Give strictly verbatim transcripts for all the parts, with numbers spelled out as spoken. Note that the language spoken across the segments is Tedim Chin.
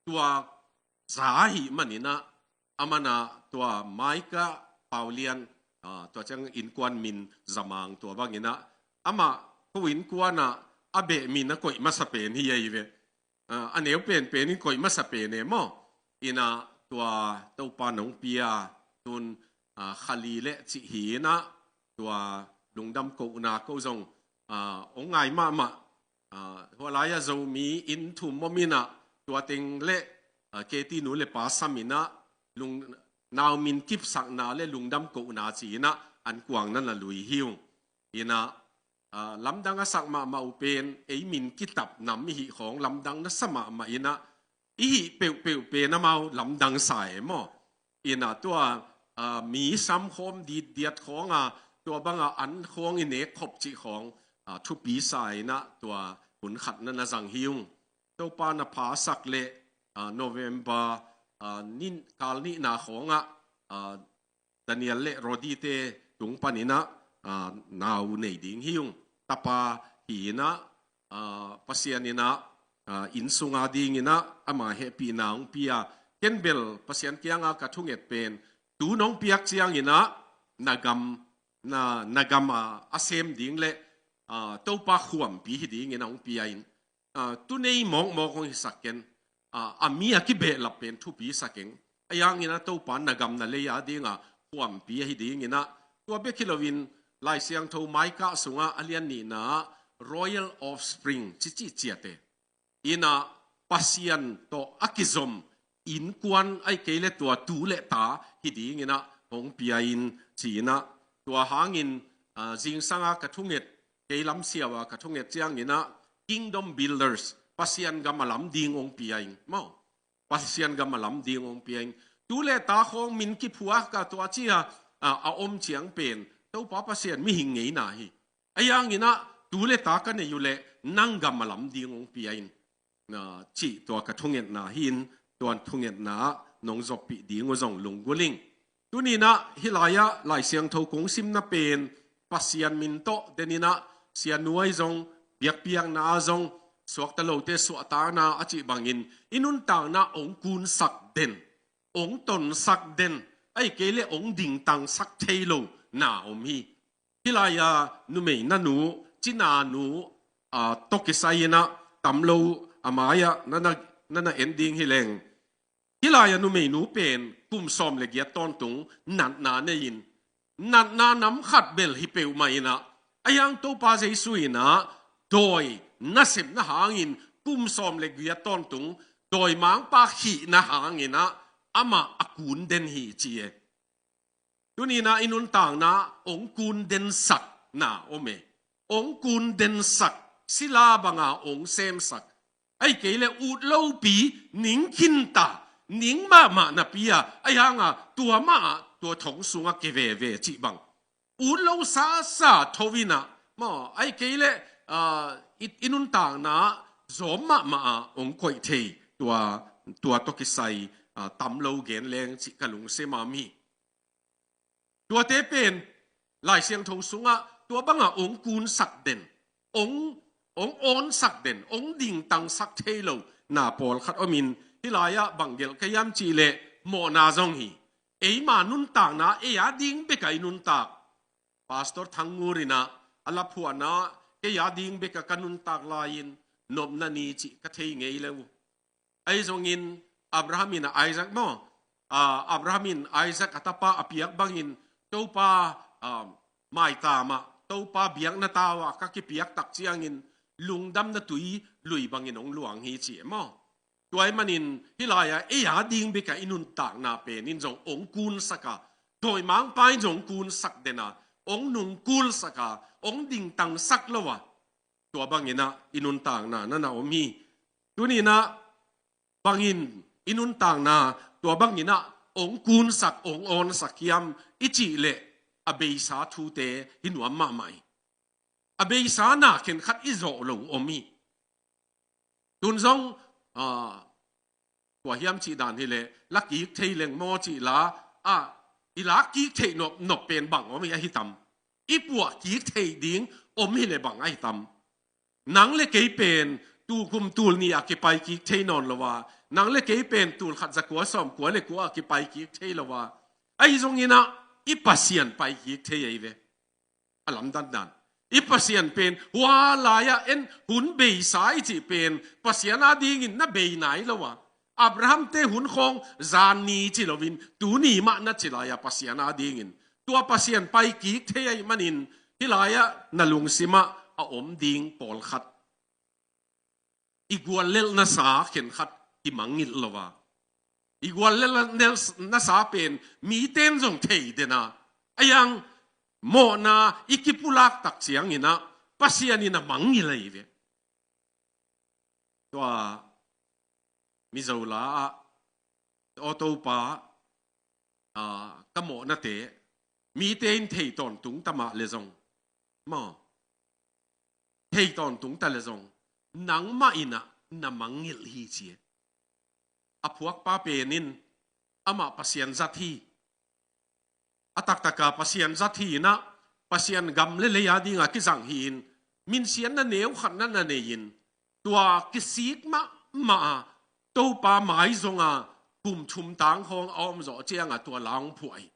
tua za ahih maninah, amanah tua Maika Paulian, ah, tua ciang innkuan min Zamang tua banginah, amah ko innkuanah a beh min a koih masa pen hi ahi ve. Ah, a neu penpen in koih masa pen e maw? Inah tua Topa nong pia tun, ah, khali le cih hi inah tua lungdam kohna ko zong, ah, ong ngai mahmah. Ah, hua lai-ah Zomi inn thum om inah tua teng le, ah, K T nu le pa sam inah lung, nau min kipsakna le lungdam kohna ci inah an kuang na na lui hi ung. Inah, ah, lamdang a sak mahmah uh pen ei min kitap nam i hih khawng lamdang na sa mahmah inah i hih peuhpeuh pen amau lamdang sa e maw? Inah tua, ah, mi samkhawm ditdiat khawnga tua banga an khawng i nek khop cih khawng, ah, thupi sa inah tua hun khat na na zang hi ung. Topa na phasak le, ah, November, ah, nin kal nihna khawngah, ah, Daniel le Rodi te tung paninah, ah, nau nei ding hi ung. Tapa hi inah, ah, Pasian inah, ah, inn sunga dinginah ama hehpihna hong pia. Ken bel Pasian kianga ka thunget pen tu nong piak cianginah na gam, na, na gam a, a sem ding le, ah, Topa khuampi hi dinginah hong pia in. Ah, tunei mawkmawk hong hisak ken, ah, a mi a kibehlap pen thupi sa keng. A yanginah Topa na gam na lei a dinga khuampi ahi dinginah tua bek hi loin Lai Siangtho Maika sungah a lian nihna royal offspring cici ciate inah Pasian tawh a kizom innkuan ahi kei le tua tu le ta hi dinginah hong pia in ci inah tua hangin, ah, zingsanga ka thunget kei lam siaua ka thunget cianginah kingdom builders, Pasian gam a lam ding hong pia in maw? Pasian gam a lam ding hong pia in. Tu le ta khawng min kiphuak a tua cia, ah, a om ciang pen Topa Pasian mihing ngeina hi. A yanginah tu le ta ka nei uh le nang gam a lam ding hong pia in. Na cih tua ka thungetna hi in, tuan thungetna ah nong zoppih ding uh zong lunggulh ing. Tuninah hih lai-ah Lai Siangtho kong simna pen Pasian min tawh deninah sianuai zong biakpiakna ah zong suakta lote suahtakna a cih bangin i nuntakna ong kunsak den, ong tonsak den, ahi kei le ong dingtangsak thei lo na om hi. Hih lai-a numei na nu, cina nu, ah, tawh kisai inah tam lo a mai-ah na na, na na en ding hi leng. Hih lai-a numei nu pen kum sawm le giat tawntung natna nei in natna nam khat bel hi peuhmah inah a hiang Topa Jesu inah dawi nasepna hangin kum sawm le giat tawntung dawimangpa khihna hanginah amah a kun den hi ci e. Tuninah i nuntakna ong kun densakna om e. Ong kun densak, sila banga ong semsak. Ahi kei le ut lopi, ning khinta, ning mahmah napi-a, a hianga tua mah ah tua thong sungah kiveve cih bang. Ut lo sasa tho inah maw, ahi kei le, ah, i, i nuntakna zawm mahmah ah ong koih thei tua, tua tawh kisai, ah, tam lo gen leng cih ka lungsim a mi. Tuate pen Lai Siangtho sungah tua banga ong kunsak den, ong, ong awnsak den, ong dingtangsak thei lo na pawlkhat omin hih lai-ah bang gelh ka hiam cih leh mawhna zong hi. Eima nuntakna ei a ding beka i nuntak. Pastor Thang Ngur inah a laphuahna kei a ding beka ka nuntak lai-in nopna ni cih ka thei ngei lo. Ahi zongin Abraham in a Isaac maw? Ah, Abraham in Isaac a tapa a piak bangin Topa, ah, maitamah, Topa biakna tau-ah ka kipiak tak ciangin lungdamna tui lui bangin ong luang hi ci e maw? Tua ahih manin hih lai-ah ei a ding beka i nuntakna pen in zong ong kunsaka, dawimangpa in zong ong kunsak dena, ong nungkulsaka, ong dingtangsak lo a, tua banginah i nuntakna na na om hi. Tuninah bangin i nuntakna tua banginah ong kunsak, ong awnsak hiam i cih leh a beisa thute hi nuam mahmah hi. A beisa na khenkhat i zawh lo om hi. Tun zong, ah, kua hiam cih dan hileh la kik thei leng maw cih la, ah, i la kik theih nop, nop pen bang om hi ahi tam? I puah kik theih ding om hileh bang ahi tam? Nang le kei pen Tul kum tul nih a kipai kik thei nawn lo a, nang le kei pen tul khat za kua sawm kua le kua a kipai kik thei lo a, ahi zongin ah i Pasian pai kik thei ahi ve. A lamdang dan, i Pasian pen hua lai-ah en hun beisa i cih pen Pasian adingin na bei nai lo a, Abraham-te hun khawng zan ni ci loin tuni mah na ci lai-a Pasian adingin tua Pasian pai kik thei ahih manin hih lai-ah na lungsimah a om ding pawlkhat i guallelh nasa khenkhat i mangngilh lo a, i guallelh nasa pen miten zong thei den a, a yang mawhna i kipulak tak ciangin ah Pasian in a mangngilh ahi ve. Tua Mizo la ah, "Aw Topa, a, ka mawhnate mite in thei tawntung ta mah le zong, maw, thei tawntung ta le zong, nangmah in ah na mangngilh hi," ci e. A phuakpa pen in amah Pasian zat hi. A taktaka Pasian zat hi in ah Pasian gam le lei adinga kizang hi-in minsiatna neu khat na na nei-in tua kisik mahmah a Topa mai zonga kum thum tang khawng a om zawh cianga tua la hong phuah hi.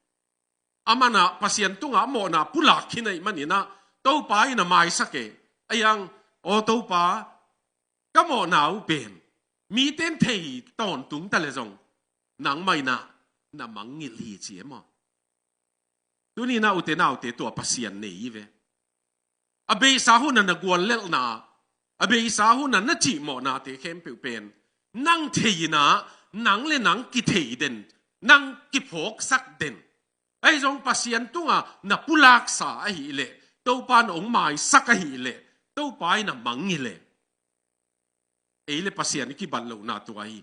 Aman ah Pasian tungah a mawhna pulak khin ahih manin ah Topa in a maisak e. A yang, "Aw Topa, ka mawhna uh pen miten thei tawntung ta le zong nangmah in ah na mangngilh hi," ci e maw. Tuni-in ah ute naute tua Pasian nei hi ve. A beisa hun a na guallelhna, a beisa hun a na cihmawhnate khempeuh pen nang thei in ah nang le nang kithei den, nang kiphawksak den. Ahi zong Pasian tunga na pulaksa ahih leh, Topa na hong maisak ahih leh Topa in a mangngilh e. Ei le Pasian i kibat lohna tua hi.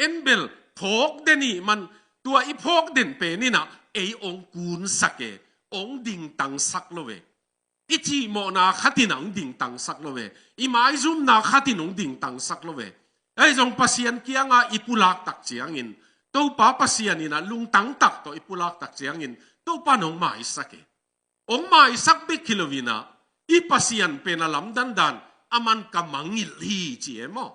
En bel phawk den i hih man, tua i phawk den pen in ah ei hong kunsak e, hong dingtangsak lo e. I cihmawhna khat in ah hong dingtangsak lo e. I maizumna khat in hong dingtangsak lo e. Ahi zong Pasian kianga i pulak tak ciangin, Topa Pasian in ah lungtang tak tawh i pulak tak ciangin Topa in hong maisak e. Hong maisak bek hi lo-in ah i Pasian pen a lamdang dan, "Aman ka mangngilh hi," ci e maw.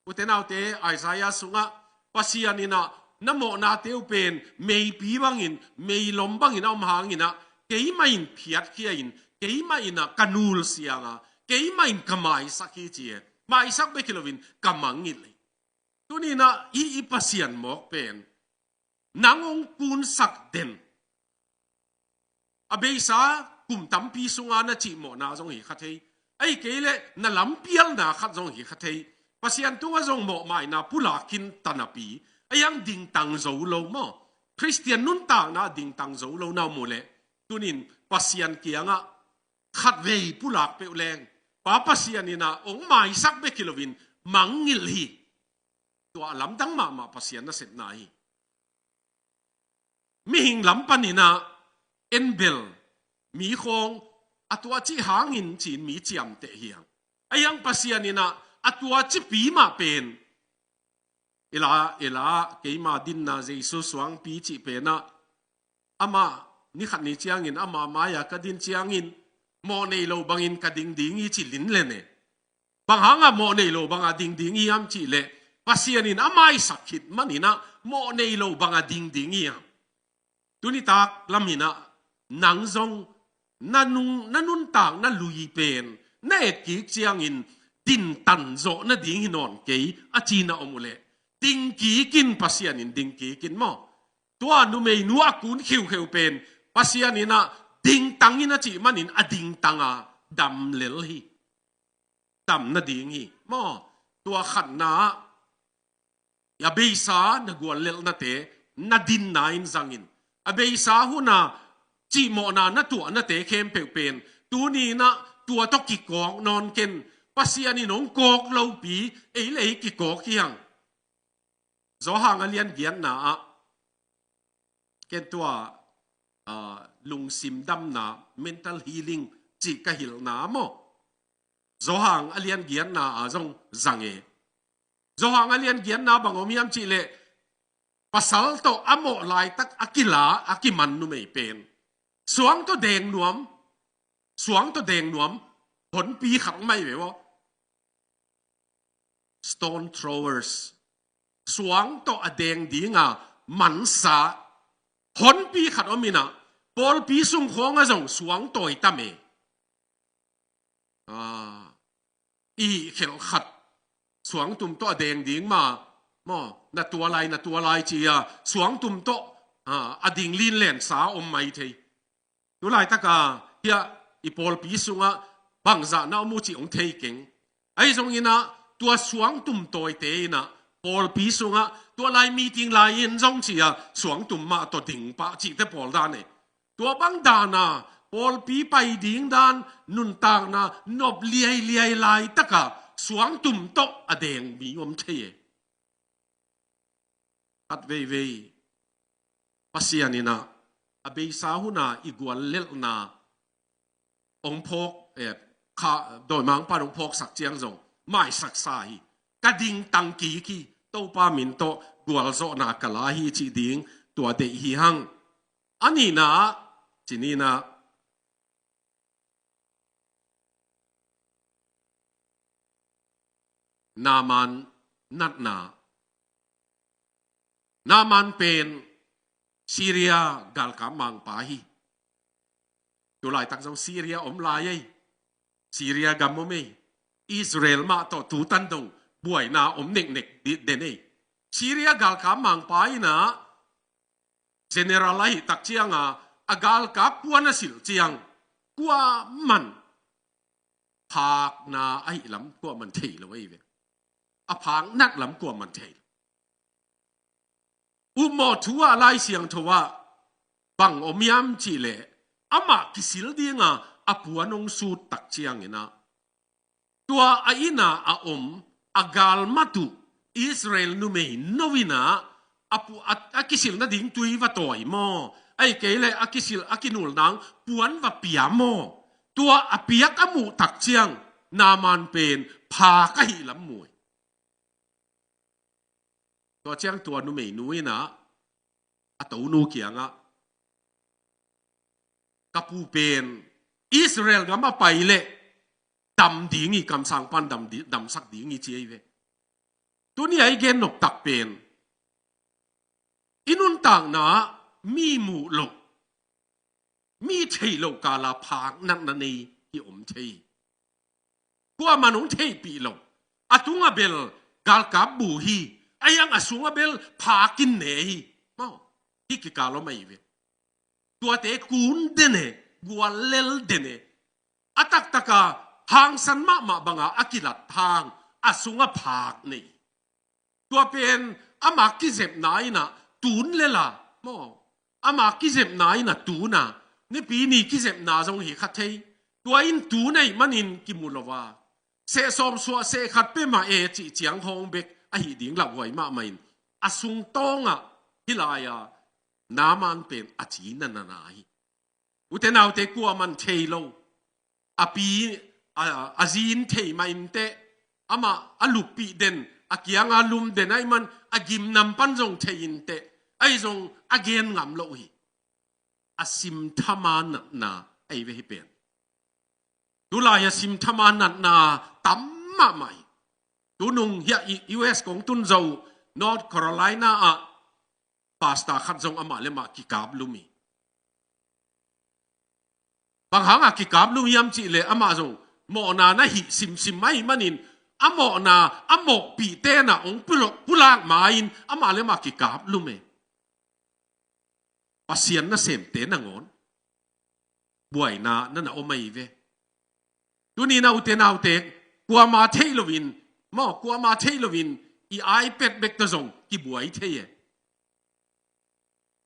Ute naute, Isaiah sungah Pasian in ah na mawhnate uh pen meipi bangin, meilom bangin a om hangin ah keimah in phiatkhia-in, keimah in ah ka nulsiang a, keimah in ka maisak hi, ci e. Maisak bek hi lo-in ka mangngilh hi. Tuni-in ah i, i Pasian mawk pen nang hong kunsak den, a beisa kum tampi sunga na cihmawhna zong hi kha thei, ahih kei leh na lampialna khat zong hi kha thei. Pasian tungah zong mawhmaina pulak khin ta napi, a yang dingtang zo lo maw, Khristian nuntakna dingtang zo lo na om uh leh, tuni-in Pasian kiangah khatvei pulak peuh leng, Pa Pasian in ah hong maisak bek hi lo-in mangngilh hi. Tua a lamdang mahmah Pasian nasepna hi. Mihing lam panin ah en bel mi khawng a tua cih hangin ci-in mi ciamteh hi hang. A yang Pasian in ah a tua cipi mah pen, ila, ila, keima dinna Jesu suangpi cih pen ah, amah ni khat ni ciangin ama mai-a ka din ciangin mawh nei lo bangin ka ding ding hi, ci linlen e. Bang hangah mawh nei lo banga ding ding hiam cih leh, Pasian in a maisak khit manin ah mawh nei lo banga ding ding hiam. Tuni tak lam-in ah nang zong na nung, na nuntakna lui pen na etkik ciangin dingtan zawh nading hi nawn kei, a cihna om uh leh, dingkik in, Pasian in dingkik in maw. Tua numeinu a kun khiukheu pen Pasian in ah dingtang in a cih manin a dingtang a, dam lel hi. Dam nading hi maw. Tua khatna ah, a beisa na guallelhnate na dinna in zangin, a beisa hun a cihmawhna na tuahnate khempeuh pen tuni-in ah tua tawh kikawk nawn ken. Pasian in hong kawk lopi, ei le ei kikawk hi hang. Johan a lian giatna ah, ken tua, ah, lungsim damna, mental healing cih ka hilhna maw, Johan a lian giatna ah zong zang e. Johan a lian giatna bang om hiam cih leh, pasal tawh a mawh laitak a kila, a kiman numei pen suang tawh deng nuam, suang tawh deng nuam honpi khat mai ve aw. stone throwers, suang tawh a deng dinga mansa honpi khat om inah, pawlpi sung khawngah zong suang tawi tam e. Ah, i khelh khat suangtum tawh a deng ding ma, maw, na tua lai, na tua lai ci-a suangtum tawh, ah, a ding linlensa om mai thei. Tu laitaka hiah i pawlpi sungah bangzah na om uh cih hong thei keng. Ahi zonginah tua suangtum tawite inah pawlpi sungah tua lai meeting lai-in zong ci-a suangtum mah tawh ding pah cihte pawl dan e. Tua bang dana pawlpi pai ding dan nuntakna nop liailiai laitaka suangtum tawh a deng mi om thei e. Khat veivei Pasian inah a beisa huna i guallelhna hong phawk, eh, kha, dawimangpa hong phawksak ciang zong maisaksa hi. Ka dingtang kik hi, Topa min tawh gualzawhna ka la hi cih ding tua deih hi hang. A nihna, ci nihna, Naaman natna. Naaman pen Syria galkap mangpa hi. Tu laitak zong Syria om lai ei. Syria gam om ei. Israel mah tawh tutan dong buaina om neknek den ei. Syria galkap mangpa inah general ahi tak cianga a galkap puan a silh ciang kuaman phakna ahi lam kuaman thei lo ahi ve. A phaknat lam kuaman thei lo. Upmawh thu ah Lai Siangtho ah bang om hiam cihleh amah kisil dinga a puan hong sut tak cianginah tua a inn ah a om a galmat uh Israel numei no inah a pu-, a, a kisil nading tui va tawi maw? Ahih kei leh a kisil a kinul nang puan va pia maw? Tua a piak a muh tak ciang Naaman pen phak ahi lam mu hi. Tua ciang tua numeinu inah a tonu kiangah, ka pu pen Israel gam a pai leh dam ding hi, kamsang pan dam di-, damsak ding hi ci ahi ve. Tuni a i gen noptak pen i nuntakna ah mi muh loh, mi theih loh kala phaknatna nei hi om thei. Kuaman hong theihpih lo. A tungah bel galkap bu hi. A hiang a sungah bel phakin ne hi. Maw, hi kikal om ahi ve. Tuate kun den e, guallel den e. A taktaka hangsan mahmah banga a kilat hang a sungah phak nei. Tua pen ama kizepna inah tun lela maw? Ama kizepna inah tuna, nipi ni kizepna zong hi kha thei. Tua in tun ahih manin kimu lo a, sehsawm suah seh khat pia mah e cih ciang hawng bek ahi ding lauhuai mahmah in a sungtawngah hih lai-a Naaman pen a cina nana hi. Ute naute, kuaman thei lo. A pi, a, a zi in thei mah inteh, amah a luppih den, a kianga lum den ahih man a gimnam pan zong thei inteh, ahi zong a gen ngam lo hi. A simthama natna ahi ve hih pen. Tulai a simthama natna tam mahmah hi. Tunung hiah i U S kong tun zo North Carolina ah pastor khat zong amah le mah kikaplum hi. Bang hanga kikaplum hiam cihleh amah zong mawhna na hih simsim ahih manin a mawhna a mawhpih tenah hong pulak, pulak ma-in amah le mah kikaplum e. Pasian nasemte nangawn buaina na na om ahi ve. Tuni na ute naute, kuama theih loin, maw, kuama theih loin i iPad bek tawh zong kibuai thei e.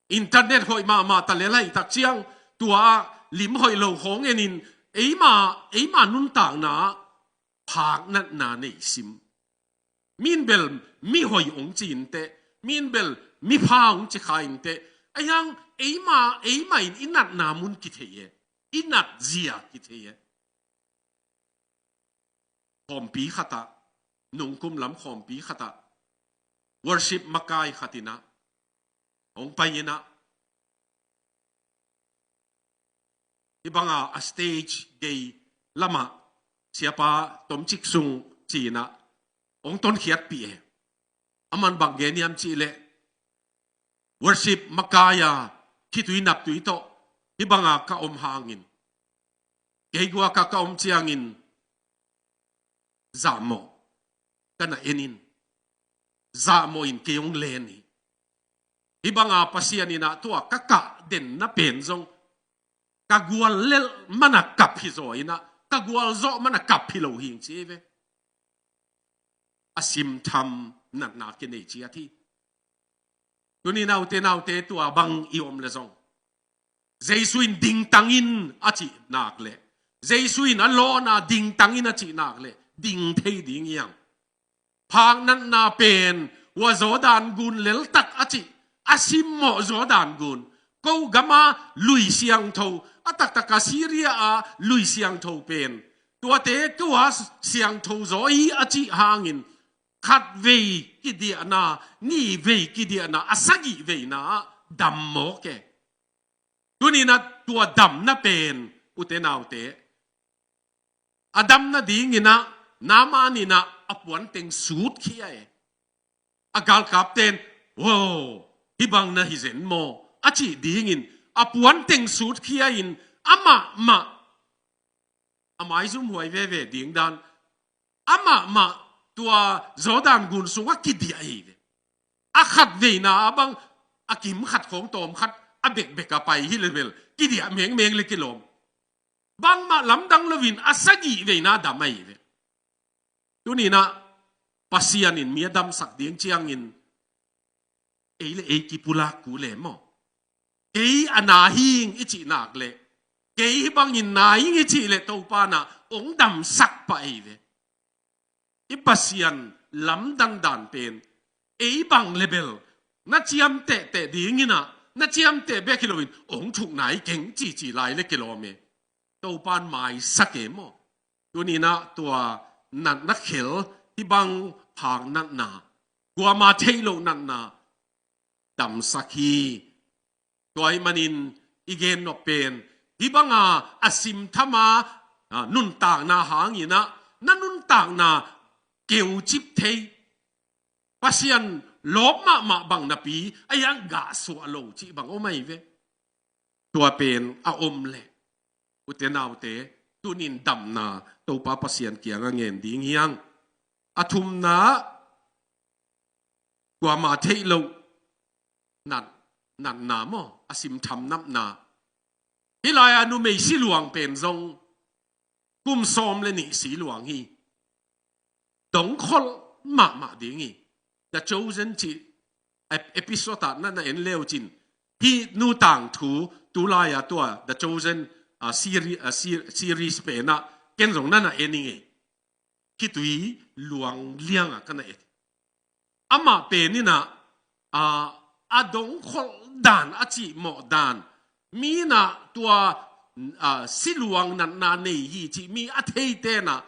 Internet hoih mahmah ta lel ahih tak ciang tua lim hoih lo khawng enin eima, eima nuntakna phaknatna nei sim. Min bel mi hoih hong ci inteh, min bel mi pha hong ci kha inteh, ahi hang eima, eima in i natna mun kithei e, i natzia kithei e. Khawmpi khatah, nungkum lam khawmpi khatah worship makai khat inah hong pai inah, hih banga a stage gei lamah siapa tomcik sung ci-inah hong tonkhiatpih e. Aman bang gen hiam cih leh, worship makai a, khitui naptui tawh hih banga ka om hangin, kei guak a ka om ciangin zahmawh ka na en in, zahmawh in kei hong len hi. Hih banga Pasian in ah tua ka kah denna pen zong ka gual lel man a kap hi zaw in ah, ka gual zawh man a kap hi lo hi ing ci hi ve. A simtham natna kinei ciat hi. Tuni naute, naute, tua bang i om leh zong, Jesu in dingtang in a cih nak leh, Jesu in a lawn a dingtang in a cih nak leh ding thei ding hi hang. Phak natna pen, hua Jordan gun leltak a cih, a simmawh Jordan gun, ko gam a lui siangtho, a taktak a Syria a lui siangtho pen, tuate tua siangtho zaw hi a cih hangin, khat vei kidiahna, nih vei kidiahna, a sagih veina ah dam mawk e. Tuni in ah tua damna pen, ute naute, a damna ding in ah Naaman in ah a puanteng sutkhia e. A galkapte'n, "Wow, hih bang na hi zen maw?" a cih dingin a puanteng sutkhia in, amah mah a maizum huai veve ding dan, amah mah tua Jordan gun sungah kidiah hi ve. A khat veina ah bang, a kim khat khawng tawm khat a bekbek a pai hi leh bel kidiah mengmeng leh kilawm. Bangmah lamdang loin a sagih veina dam ahi ve. Tuni in ah Pasian in mi a damsak ding ciangin, ei le ei kipulak kul e maw? Kei a na hi ing i cih nak leh, kei hih bangin na hi ing i cih leh Topa in ah hong damsak pah ahi ve. I Pasian lamdang dan pen, ei bang leh bel na ciamteh teh ding in ah, na ciamteh bek hi loin hong thuk nai keng cici lai leh kilawm e. Topa'n maisak e maw? Tuni in ah tua natna khel, hih bang phak natna, kuama theih loh natna damsak hi. Tua ahih manin i gen nop pen, hih banga a simtham a, a, nuntakna hangin ah na nuntakna keucip thei, Pasian lawp mahmah bang napi, a hiang gah suah lo cih bang om ahi ve. Tua pen a om leh, ute naute, tuni in damna Topa Pasian kiangah ngen ding hi hang. A thumna, kuama theih loh nat, natna maw, a simtham natna. Hih lai-a numei siluang pen zong kum sawm le nih siluang hi. Dongkholh mahmah ding hi. The Chosen cih ep-, episode ah na na en le uh cin, hih nu tangthu tulai-a tua The Chosen, ah, seri-, ah, se-, series pen ah ken zong na na en ing e. Khitui luang liang ah ka na et. Amah pen in ah, a, a dongkholh dan, a cihmawh dan, mi in ah tua, a, siluang natna nei hi cih mi a theite'n ah,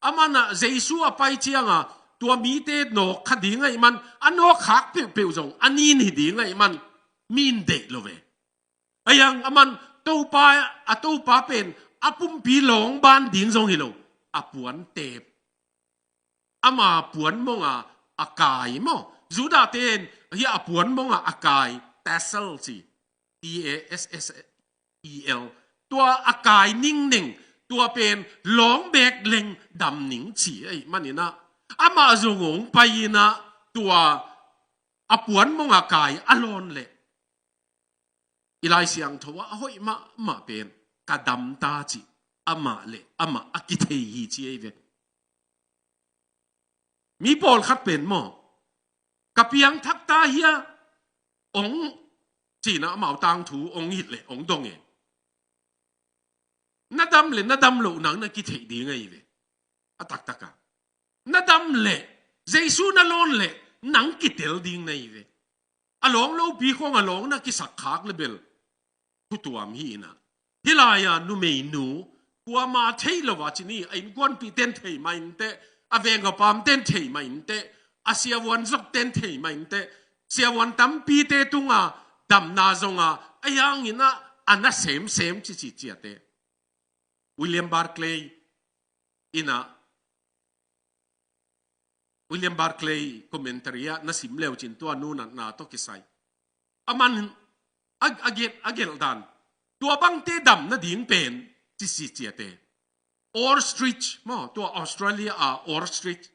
aman ah Jesu a pai ciangah tua mite nawk kha ding ahih man, a nawk khak peuhpeuh zong a nin hi ding ahih man, mi in deih lo ve. A hiang aman Topa, a Topa pen a pumpi lawng ban ding zong hi lo, a puan teep. Ama puan mong a a kai maw? Judah te'n hih a puan mong a a kai, tassel ci, T A S S E L. Tua a kai ningneng, tua pen lawng beek leng dam ning ci ahih manin ah, amah zong hong pai in ah tua a puan mong a kai a lawn leh, i Lai Siangtho ah a hoih mahmah pen, "Ka dam ta," cih, amah le amah a kithei hi ci ahi ve. Mi pawlkhat pen maw, "Ka piangthak ta hia," hong ci in ah amau tangthu hong hilh leh hong dong e. Na dam le na dam loh nang na kitheih ding ahi ve. A taktak a, na dam leh, Jesu na lawn leh nang kitel ding na hi ve. A lawng lopi khawng a lawng na kisak khak leh bel thutuam hi in ah. Hih lai-a numeinu, kuama theih lo a ci ni, a innkuanpihte in thei mah inteh, a veng a pamte in thei mah inteh, a siavuan zokte in thei mah inteh, siavuan tampite tunga damna zong a, a hiang in ah a na semsem cici ciat e. William Barclay in ah William Barclay commentary ah na sim leu cin tua nu natna tawh kisai. A man a, a gelh, a gelh dan. Tua bangte dam nading pen cisi ciate. Ostrich, maw, tua Australia a ostrich.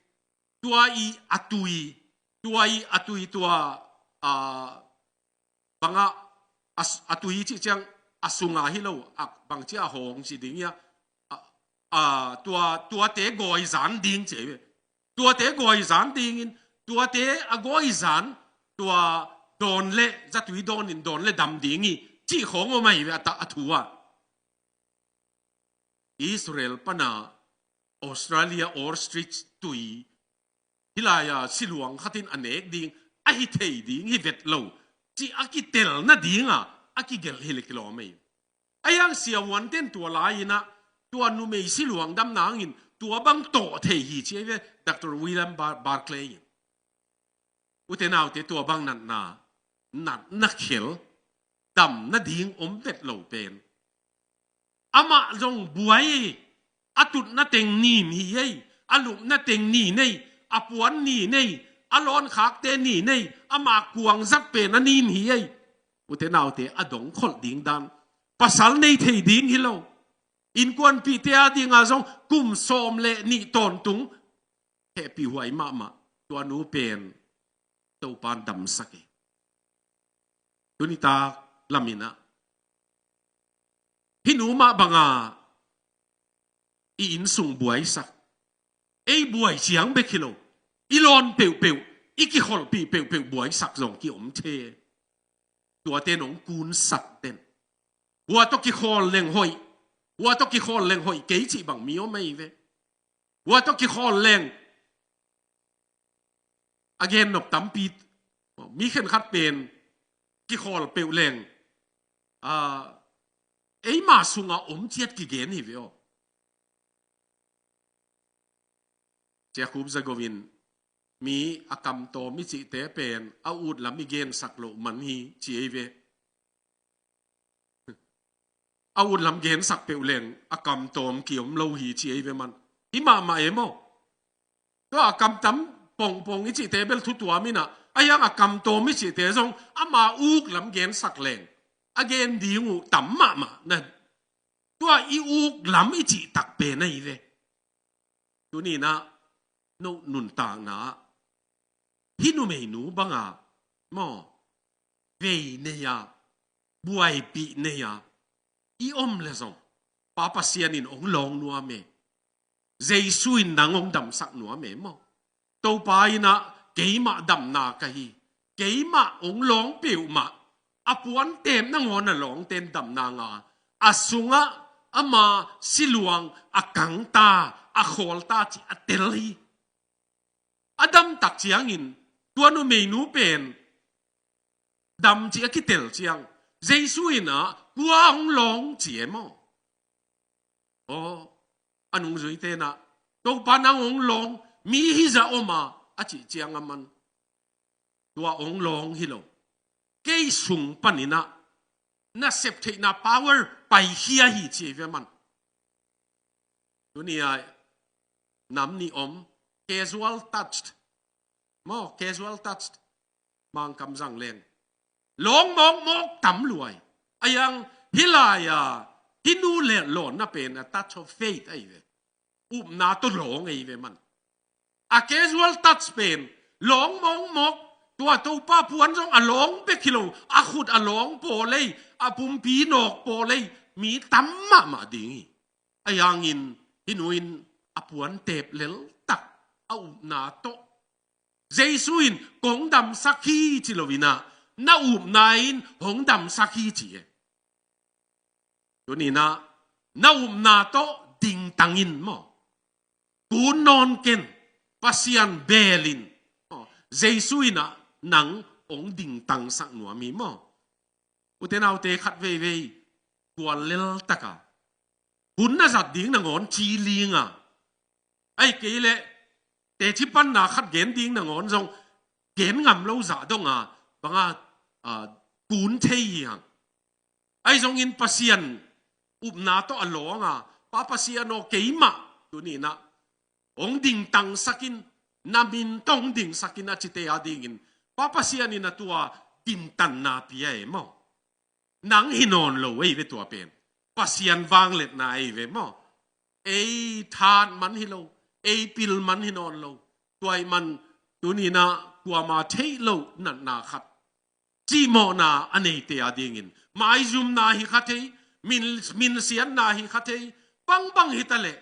Tua i a tui, tua i a tui tua, a, bangah a, a tui cih ciang a sunga hi lo, a bangci a hawng ci ding ia, a, a, tua, tuate gawizan ding ci ve. Tuate gawizan dingin, tuate a gawizan, tua dawn le, zatui dawnin dawn le dam ding hi, cih khawng om ahi ve a, ta, a thu ah. Israel pana Australia ostrich tui, hih lai-a siluang khatin a nek ding, a hi thei ding hi vet lo, cih a kitel nadinga a kigelh hi le kilawm ei. A hiang siavuanten tua lai-inah, tua numei siluang dam nangin, tua bang tawh thei hi ci ei ve, Doctor William Bar-, Barclay in. Ute naute tua bang natna, natna khel, dam nading om vet lo pen. Amah zong buai, a tutna teng nin hi ei, a lupna teng nin ei, a puan nin ei, a lawnkhakte nin ei, ama kuangzat pen a nin hi ei. Ute naute a dongkholh ding dan. Pasal nei thei ding hi lo. Innkuanpihte a dinga zong kum sawm le nih tawntung hehpih huai mahmah. Tua nu pen Topan damsak hi. Tuni tak laminah hih nu mah banga i innsung buaisak. Ei buai ciang bek hi lo. I lawn peuhpeuh, i kikholhpih peuhpeuh buaisak zong kiom the. Tuate nong kunsak ten. Hua tawh kikhawl leng hoih. Hua tawh kikhawl leng hoih kei cih bang mi om ei ve. Hua tawh kikhawl leng. A gen nop tampi. Mi khenkhat pen kikhawl peuh leng. A, eima sunga om ciat kigen hi ve aw. Cia Khup Za Govin mi a kamtawm i cihte pen a utlam i gensak loh man hi ci ei ve. A utlam gensak peuh leng a kamtawm kiom lo hi ci ei ve man. Hi mahmah e maw. Tua a kamtam pongpong i cihte bel thu tuam inah, a hiang a kamtawm i cihte zong ama uklam gensak leng a gen ding uh tam mahmah na. Tua i uklam i cih takpe na hi ve. Tuninah no nuntakna ah hih numeinu banga maw, vei nei-a, buaipih nei-a i om le zong Pa Pasian in hong lawng nuam e. Jesu in nang hong damsak nuam e maw. Topa inah keimah damna ka hi. Keimah hong lawng peuhmah a puanteep nangawn a lawngten damna nga. A sungah ama siluang a kangta, a khawlta cih a tel hi. A damtak ciangin tua numeinu pen dam cih a kitel ciang Jesu inah kua hong lawng ci e maw. Aw, a nungzuite inah Topa nang hong lawng, mi hizah om a, a cih ciang a man. Tua hong lawng hi lo. Kei sung paninah na septheihna power paikhia hi ci ei ve man. Tuni-a nam nih om, casual touched. Maw, casual touched. Mangkam zang leng lawng mawkmawk tam luai. A hiang hih lai-a hih nu le lawnna pen a touch of faith ahi ve. Upna tawh lawng ahi ve man. A casual touch pen lawng mawkmawk, tua Topa puan zong a lawng bek hi lo, a khut a lawng pawl ei, a pumpi nawk pawl ei, mi tam mahmah ding hi. A hiangin hih nu in a puanteep leltak a upna tawh Jesu in kong damsak hi ci loinah na upna in hong damsak hi ci e. Tuninah na upna tawh dingtang in maw. Kun nawn ken, Pasian belin maw, Jesu inah nang hong dingtangsak nuam hi maw. Ute naute khat veivei kual leltaka hun na zat ding nangawn ci linga, ahi kei leh teci panna khat gen ding nangawn zong gen ngam lo zah donga banga, a, kun thei hi hang. Ahi zongin Pasian upna tawh a lawnga, Pa Pasian aw, keimah tuninah hong dingtangsak in, na min tawh dingsak in a cite a dingin Pa Pasian in a tua dintanna pia e maw. Nang hi nawn lo ei ve tua pen. Pasian vangliatna ei ve maw. Ei that man hi lo, ei pil man hi nawn lo. Tua ahih man tuni-in ah kuamah theih loh natna khat, cimawhna a neite a dingin maizumna hi kha thei, min, minsiatna hi kha thei, bangbang hi ta leh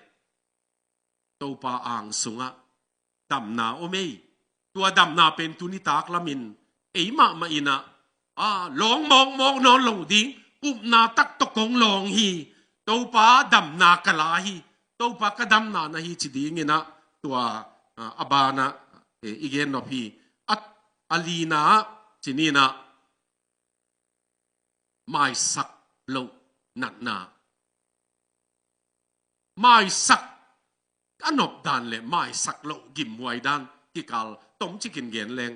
Topa ang sungah damna om ei. Tua damna pen tuni tak lamin ei mahmah in ah, a, lawng mawkmawk nawn lo ding, upna tak tawh kong lawng hi. Topa damna ka la hi. Topa ka damna na hi ci dingin ah tua, a, a banah, e, i gen nop hi. A, a lina ah ci ni-in ah maisak loh natna. Maisak a nop dan le maisak loh gimhuai dan kikal tomcikin gen leng.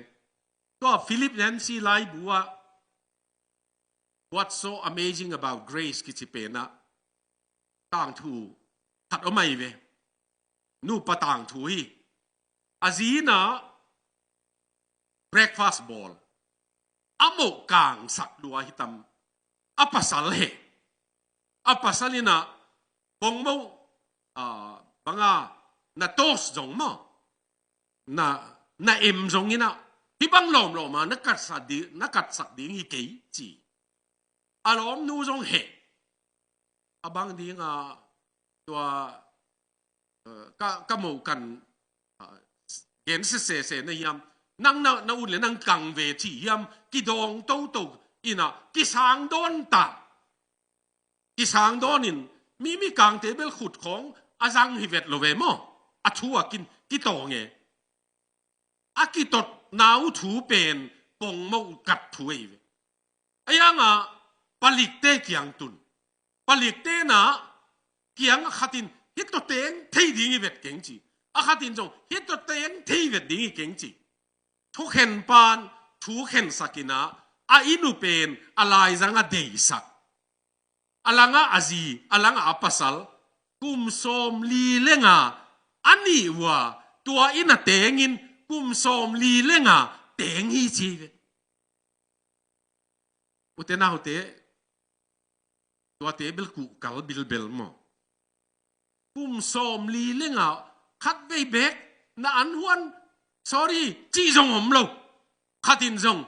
Tua Philip Yancey laibu ah What's So Amazing About Grace kici pen ah tangthu khat om ahi ve. Nupa tangthu hi. A zi in ah breakfast bawl. A moh kangsak lua hi tam. A pasal heh. A pasal in ah pongmoh, a, banga na toast zong maw, na, na em zong in ah hih bang lawmlawm a na katsak di-, na katsak ding hi kei ci. A lawmnu zong heh. A bang ding a tua, eh, ka, ka moh kan, ah, gen sesese na hiam? Nang na, na ut le nang kang ve ci hiam? Kidawng toto in ah kisang dawn ta. Kisang dawn in mi, mi kangte bel khut khawng a zang hi vet lo ve maw. A thu a kin, kitawng e. A kitotna uh thu pen pongmoh kat thu ei ve. A yang ah palikte kiang tun. Palikte na kiang a khat in hih tawh teng thei ding hi vet keng ci. A khat in zong hih tawh teng thei vet ding hi keng ci. Thukhen pan thu khensak in ah a inn uh pen a laizang a deisak. A langah a zi, a langah a pasal, kum sawmli le nga a nih uh a, tua inn a tengin kum sawmli le nga teng hi ci ve. Ute naute, tuate bel kuhkal bilbel maw. Kum sawmli le nga khatvei bek na an huan, sorry, cih zong om lo. Khat in zong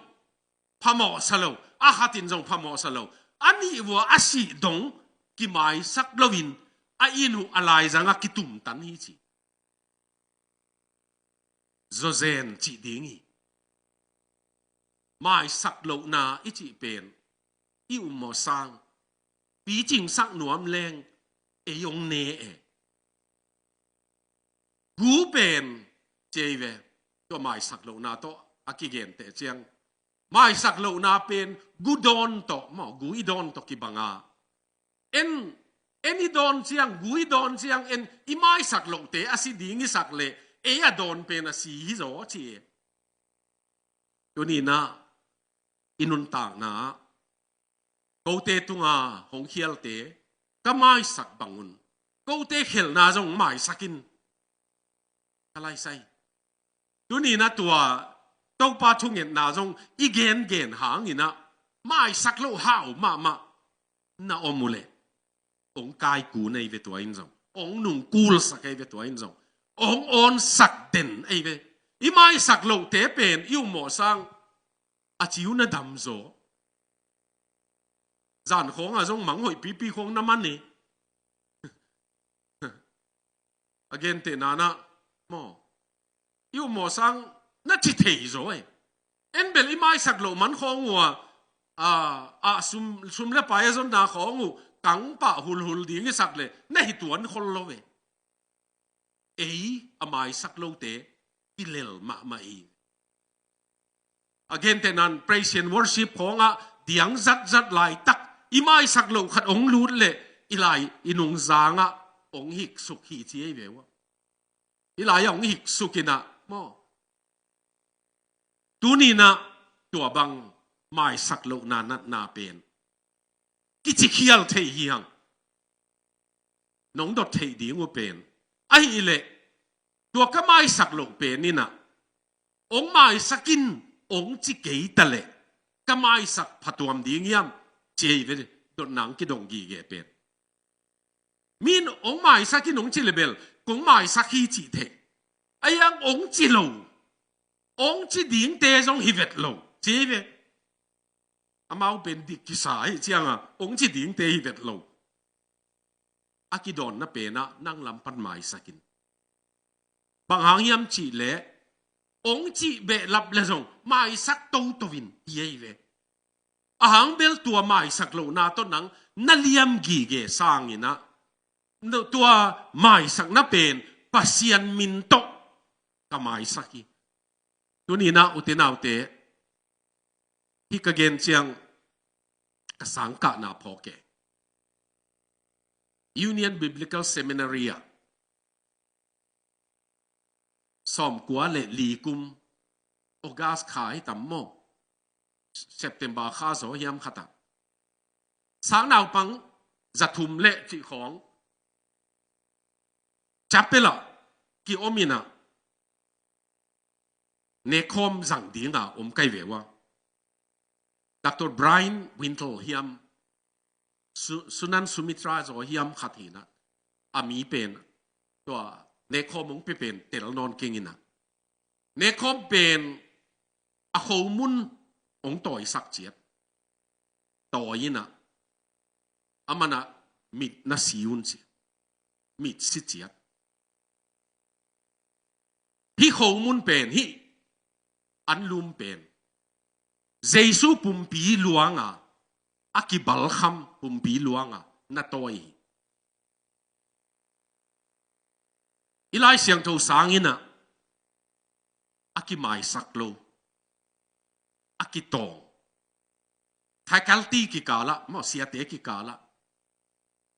phamawhsa lo, a khat in zong phamawhsa lo. A nih uh a sih dong kimaisak loin a inn uh a laizang a kitumtan hi ci. Zawzen cih ding hi. Maisak lohna i cih pen i ummawh sang, picingsak nuam leng ei hong ne e. Gu pen ci ei ve, tua maisak lohna tawh a kigenteh ciang. Maisak lohna pen gu dawn tawh maw, gu i dawn tawh kibang a. En, en i dawn ciang, gu i dawn ciang, en i maisak lohte a si ding i sak leh ei a dawn pen a si hi zaw ci e. Tuni-in ah i nuntakna ah kote tunga hong khialte ka maisak bangun, kote khelhna zong maisak in. Ka laisai. Tuni-in ah tua Topa thungetna zong i gengen hangin ah maisak loh hau mahmah na om uh leh hong kaiku nei ve tua in zong, hong nungkulsak ei ve tua in zong, hong awnsak den ei ve. I maisak lohte pen i ummawh sang a ciu na dam zaw. Zan khawngah zong manghoih pipi khawng na man e. A gentehna-in ah maw, i ummawh sang na ci thei zaw e. En bel i maisak loh man khawng uh a, a, a sum, sum le pai a zonna khawng uh kangpah hulhul ding i sak leh na hi tuan khol lo e. Ei a maisak lote kilel mahmah i. A gentehna-in praise and worship khawngah diang zatzat laitak i maisak loh khat hong lut leh i lai i nungzangah hong hiksuk hi ci ei ve uh a. I lai-ah hong hiksuk in ah maw. Tuni-in ah tua bang maisak lohna natna pen kici khial thei hi hang. Nong dot theih ding uh pen ahih leh Tua ka maisak loh pen in ah, ong maisak in, ong ci kei ta leh ka maisak phatuam ding hiam, ci ei ve. Dotna ong kidong gige pen, min ong maisak in ong ci le bel kong maisak hi cih thei. Ahi hang ong ci lo, ong ci dingte zong hi vet lo, ci ei ve. Amau pen dik kisa hi ciang a, ong ci dingte hi vet lo. A kidawnna pen ah nang lam pan maisak in. Bang hang hiam cih leh, ong cih behlap le zong maisak toto in, ci ei ve. A hang bel tua maisak lohna tawh nang na liam gige sangin ah, tua maisakna pen Pasian min tawh ka maisak hi. Tuni in ah, ute naute, hih ka gen ciang ka sangkahna phawk e. Union Biblical Seminary ah sawmkua le li kum, August kha hi tam maw, September kha zaw hiam khat ah, sangnaupang zathum le cih khawng chapel ah ki-om in ah, nekkhawm zang ding a om kai ve ua. Doctor Brian Wintle hiam, Su-, Sunan Sumitra zaw hiam khat hi in ah, a mi pen, tua nekkhawm ong pia pen tel nawn keng in ah, nekkhawm pen a khomun ong tawisak ciat. Tawi in ah, aman ah mit na si un ci, mit si ciat. Hih khomun pen, hih anlum pen, Jesu pumpi luang a, a kibalkham pumpi luang a na tawi hi. I Lai Siangtho sang in ah, a kimaisak lo, a kitawng, faculty kikal ah maw, siate kikal ah,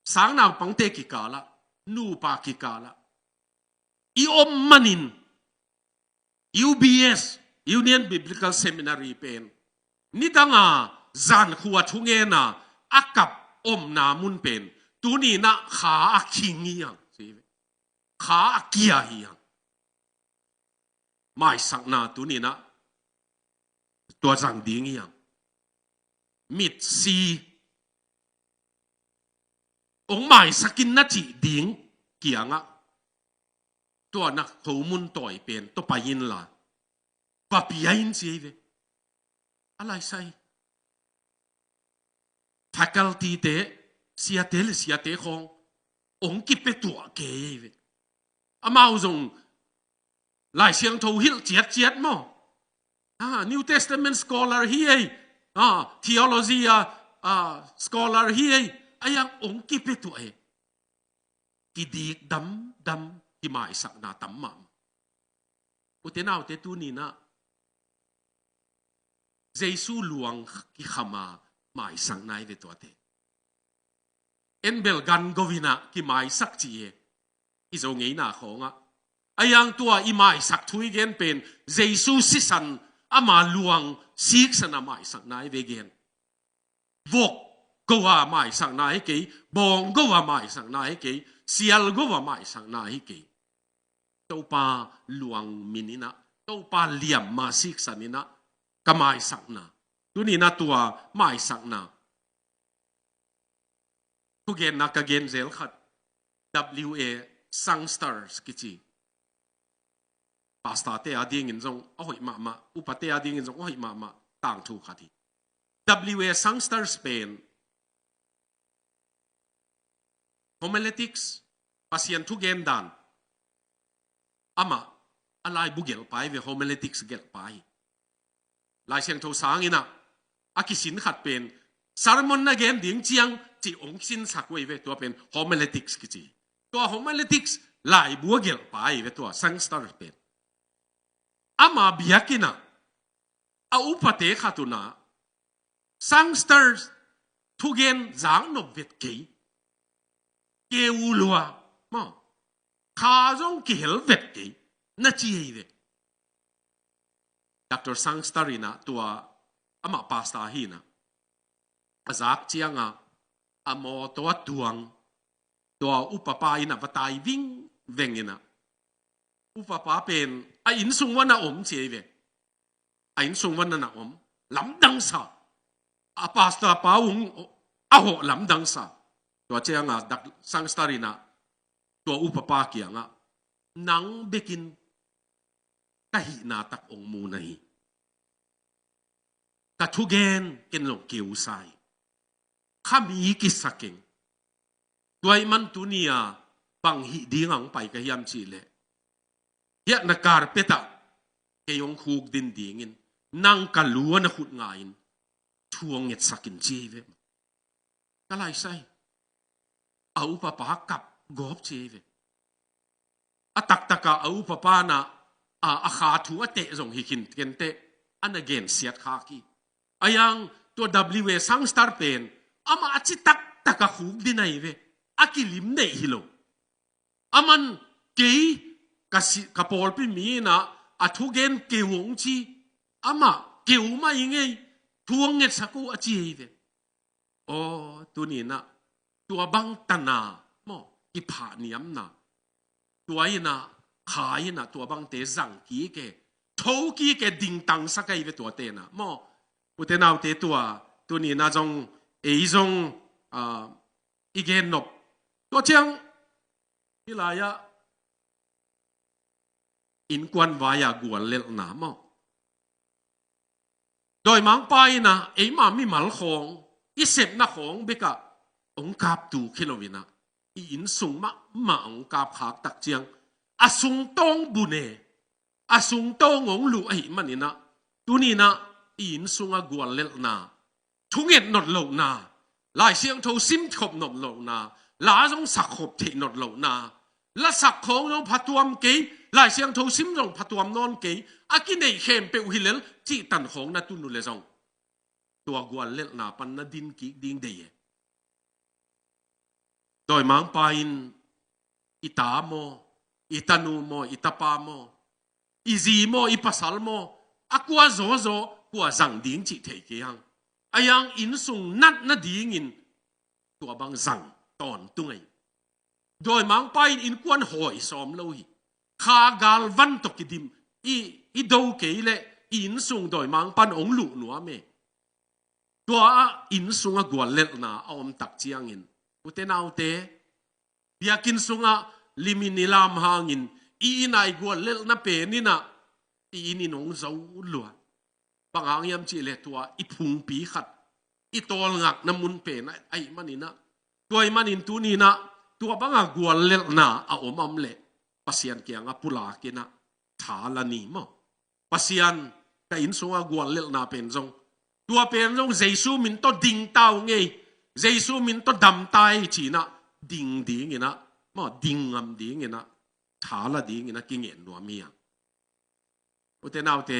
sangnaupangte kikal ah, nupa kikal ah i om manin, U B S, Union Biblical Seminary pen, nidang a zankhua thungen a, a kap omna mun pen, tuni in ah kha a khing hi hang, kha a kia hi hang. Maisakna tuni in ah tua zang ding hi hang. Mitsi, ong maisak in na cih ding kiangah, tua na khomun tawi pen tawh pai inla, va pia in, ci ei ve. A laisai faculty te, siate le siate khawng ong kipia tuah kei ei ve. Amau zong Lai Siangtho hilh ciatciat maw, ah, New Testament scholar hi ei, ah, theology a, ah, scholar hi ei, ahi hang ong kipia tuah ei. Kidik damdam, kimaisakna tam mahmah. Ute naute, tuni in ah Jesu luang kikham a maisakna hi ve tuate. En bel gan go in ah kimaisak ci e, i Zo ngeina khawng ah. Ahi hang tua i maisak thu i gen pen, Jesu sisan, ama luang siksan a maisakna hi ve gen. Vok go a maisakna hi kei, bawng go a maisakna hi kei, sial go a maisakna hi kei. Topa luang min in ah, Topa liamma siksan in ah ka maisakna. Tuni in ah tua maisakna thugenna ka gen zel khat, W A Sangsters kici, pastor te a dingin zong a hoih mahmah, upa te a dingin zong a hoih mahmah tangthu khat hi. W A Sangsters pen homiletics, Pasian thugen dan, amah a laibu gelhpa hi ve, homiletics gelhpa hi. Lai Siangtho sang in ah, a kisin khat pen, sermon na gen ding ciang ci ong sinsak uh ei ve, tua pen homiletics kici. Tua homiletics laibu a gelhpa hi ve, tua Sangster pen. Ama biakinn ah a upate khat un ah, Sangster thugen zak nop vet kei, keu lua maw, kha zong kihel vet kei, na ci hi ve. Doctor Sangster in ah, tua amah pastor hi in ah, a zak ciang ah, a mawtaw a tuang, tua upapa in ah va tai vingveng in ah, upapa pen a innsung ua na om ci ei ve. A innsung ua na na om, lamdang sa. A pastor pa ung a hawh lamdang sa. Tua cianga dak sangsterinah tua upapa kiangah, nang bekin ka hihna tak ong mu na hi. Ka thugen ken zong keu sa hi. Kha mi kisa keng. Tua ahih man tuni-a bang hih ding ang pai ka hiam cihleh, hiah na carpet ah kei ong khuk din dingin, nang ka lu ah na khut nga-in thu ong ngetsak in ci hi ve. Ka laisai a upapa kap gawp ci hi ve. A taktakah a upapa na a, a kha thu a teh zong hi khin kenteh, a na gensiat khak hi. A yang tua W A sangster pen amah a ci taktakah khuk din ahi ve. A kilim neih hi lo. Aman kei ka, si, ka pawlpi mi inah a thugen keu ong ci, amah keu mah hi ngei, thu ong ngetsak uh a ci hi ve. Aw, tuninah tua bang tana maw, kiphah niamna, tua inah kha inah tua bangte zang kik e, tho kik e, dingtangsak ahi ve tuate inah maw. Ute naute, tua tuninah zong ei zong, ah, i gen nop. Tua ciang hih lai-ah innkuan vai-a guallelhna maw, dawimangpa inah eima mimal khawng, i sepna khawng bekah ong kap tuk hi lo inah, i innsung mahmah ong kapkhak tak ciang a sungtawng bun e, a sungtawng ong luh ahih maninah tuninah i innsungah guallelhna, thunget notlohna, Lai Siangtho simkhop notlohna, la zong sakkhop theih notlohna, lasak khawng zong phatuam kei, Lai Siangtho sim zong phatuam nawn kei, a kineih khempeuh hi lel cihtan khawng na tun uh le zong tua guallelhna pan na din kik ding dei e. Dawimangpa in i ta maw, i tanu maw, i tapa maw, i zi maw, i pasal maw, a kua zawzaw kua zang ding cih thei kei hang. A yang innsung nat nadingin tua bang zang tawntung ahi. Dawimangpa in innkuan hawi sawm lo hi. Kha galvan tawh kidim i, i do kei leh i innsung dawimangpa in ong luh nuam e. Tua ah innsungah guallelhna a om tak ciangin, ute naute, biakinn sungah limin i lam hangin i inn ah i guallelhna pen inah i inn in ong zo lua. Bang hang hiam cihleh tua i phungpi khat, i tawlngakna mun pen ahih maninah, tua ahih manin tuninah tua bangah guallelhna a om a om leh Pasian kiangah pulak inah tha la ni maw. Pasian, ka innsungah guallelhna pen zong, tua pen zong Jesu min tawh ding ta ung ei, Jesu min tawh dam ta ei ci-inah ding dinginah maw, ding ngam dinginah tha la dinginah kingen nuam hi hang. Ute naute,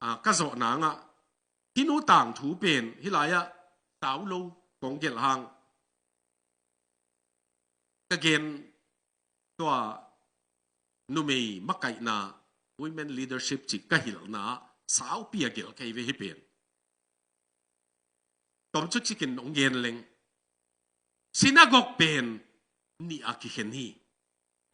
ah, ka zawh nangah hih nu tangthu pen hih lai-ah sau lo kong gelh hang. Ka gen tua numei makaihna, women leadership cih ka hilhna saupi a gelh kei ve hih pen. Tom cu cikin ong gen leng. Sinagog pen nih a kikhen hi.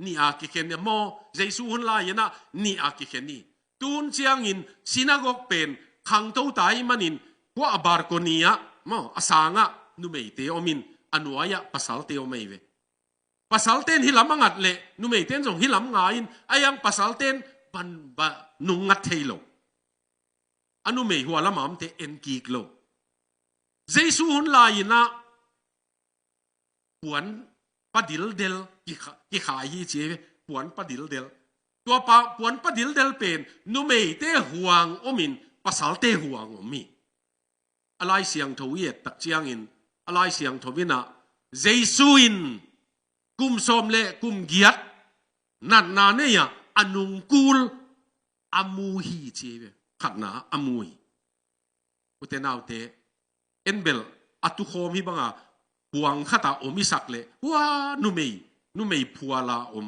Nih a kikhen hi maw, Jesu hun lai-inah nih a kikhen hi. Tun ciangin sinagog pen khangto ta ahih manin kua a balcony ah maw, a sangah numeite omin a nuai-ah pasalte om ahi ve. Pasalte in hih lam a ngat leh numeite in zong hih lam nga in, a yang pasalte in ban, ban nung ngat thei lo. A numei hua lamah omte en kik lo. Jesu hun lai-inah puan padildel kikha-, kikhai hi ci ve, puan padildel. Tua pa, puan padildel pen numeite huang omin pasalte huang om hi. A Lai Siangtho i et tak ciangin, a Lai Siangtho inah Jesu in kum sawm le kum giat natna nei-ah a nungkul a mu hi ci ve. Khatna a mu hi. Ute naute, en bel a tukhawm hih banga puang khatah om i sak leh, hua numei, numei phuala om.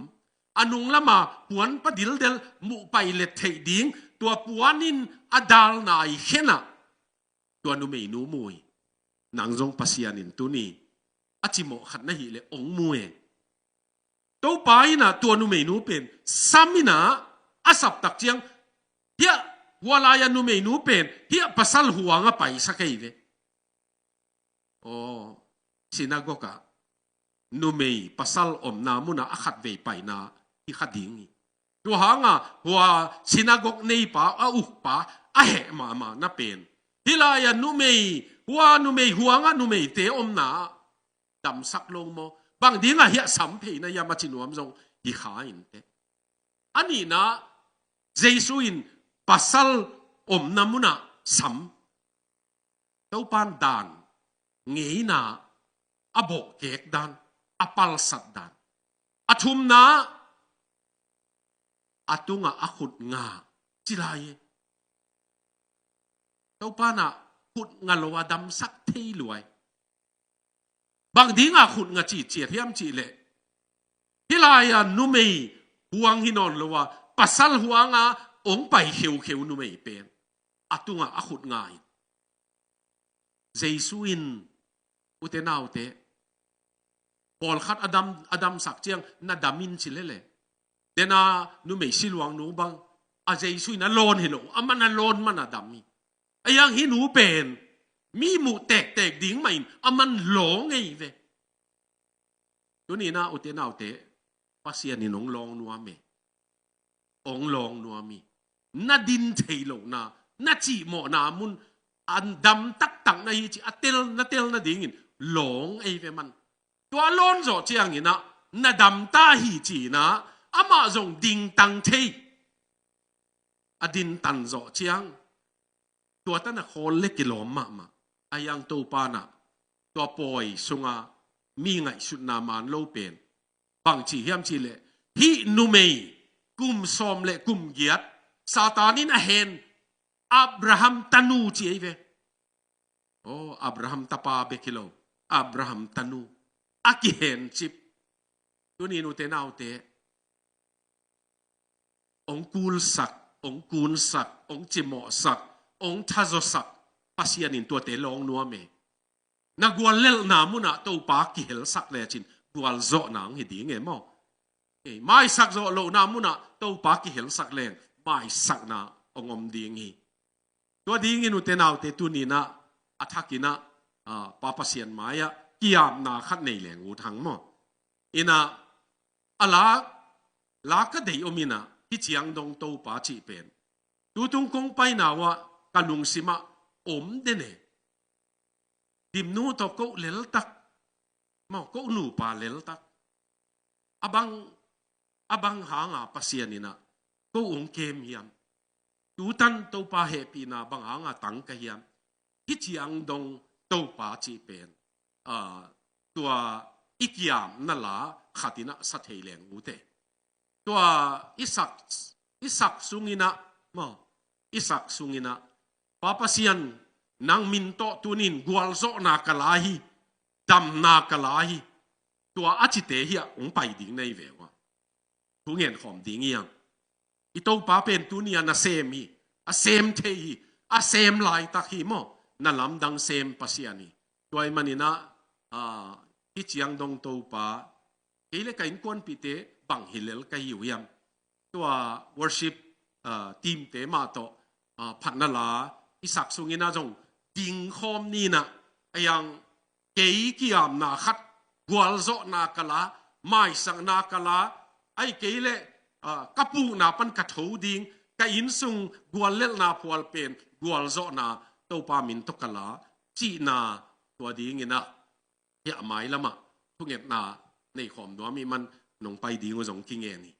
A nung lama puan padildel muh pailet theih ding, tua puan in a dalna i khenah tua numeinu mu hi. Nang zong Pasian in tuni a cimawh khat na hih leh ong mu e. Topa in ah tua numeinu pen sam in ah a sap tak ciang, hiah hua lai-a numeinu pen hiah pasal huang a paisak ei ve. Aw, sinagog ah numei pasal omna munah a khatvei paina hi kha ding hi. Tua hangah hua sinagog neipa, a ukpa a heh mahmah na pen, hih lai-ah numei, hua numei huangah numeite omna ah damsak lo maw? Bang dingah hiah sam phei na hiam a ci nuam zong hi kha inteh. A nihna, Jesu in pasal omna munah sam. Topa'n dan ngeina, a bawhkek dan, a palsat dan. A thumna, a tungah a khut nga ci lai hi. Topa'n ah khut nga lo a damsak thei lua hi. Bang dingah khut nga ciciat hiam cih leh, hih lai-ah numei huang hi nawn lo a, pasal huangah hong pai kheukheu numei pen a tungah a khut nga hi. Jesu in, ute naute, pawlkhat a dam, a damsak ciang na dam in ci lele. Dena numei siluang nu bang, a Jesu in a lawn hi lo, aman a lawn man a dam hi. A hiang hih nu pen mi muh tektek ding mah in aman lawng ei ve. Tuni-in ah ute naute, Pasian in hong lawng nuam e. Hong lawng nuam hi. Na din thei lohna, na cihmawhna mun a dam taktak na hi cih a tel, na tel nadingin lawng ei ve man. Tua lawn zawh ciangin ah na dam ta hi ci-in ah amah zong dingtang thei. A dintan zawh ciang, tua tan a khawl le kilawm mahmah. A hiang Topa'n ah tua pawi sunga mi ngaihsutna man lo pen bang ci hiam cih leh, hih numei kum sawm le kum giat Satan in a hen Abraham tanu ci ei ve. Aw, Abraham tapa bek hi lo, Abraham tanu a kihencip. Tuni-in ute naute, hong kulsak, hong kunsak, hong cimawhsak, hong thazawsak Pasian in tuate lawng nuam e. Na guallelhna munah Topa kihelsak lecin gualzawhna hong hi ding e maw? Ei, maisak zawh lohna munah Topa kihelsak leng maisakna hong om ding hi. Tua dingin ute naute, tuni-in ah a thakin ah, ah, Pa Pasian mai-ah kiamna khat nei leng ut hang maw? In ah a la, la ka deih om in ah, hih ciang dong Topa cih pen tutung kong paina uah ka lungsimah om den e. Dimnu tawh ko leltak maw, ko nupa leltak. A bang, a bang hanga Pasian in ah ko hong kem hiam? Tutan Topa hehpihna bang hanga tang ka hiam? Hih ciang dong Topa cih pen, ah, tua i kiamna la khat in ah sa thei leng ut e. Tua i sak, i sak sungin ah maw, i sak sungin ah, Pa Pasian, nang min tawh tuni-in gualzawhna ka la hi, damna ka la hi. Tua a cite hiah hong pai ding na hi ve ua. Thu ngen khawm ding hi hang. I Topa pen tuni-a na sem hi, a sem thei hi, a sem laitak hi maw? Na lamdang sem Pasian hi. Tua ahih manin ah, ah, hih ciang dong Topa, kei le ka innkuanpihte bang hi lel ka hi uh hiam? Tua worship, ah, teamte mah tawh, ah, phatna la i sak sungin ah zong ding khawm ni in ah, a hiang kei kiamna khat, gualzawhna ka la, maisakna ka la, ahih kei leh, ah, ka pukna pan ka tho ding, ka innsung guallelhna phual pen gualzawhna Topa min tawh ka la, cihna tua dingin ah, hiah a mai lamah thungetna nei khawm nuam ih man nong pai ding uh zong kingen hi.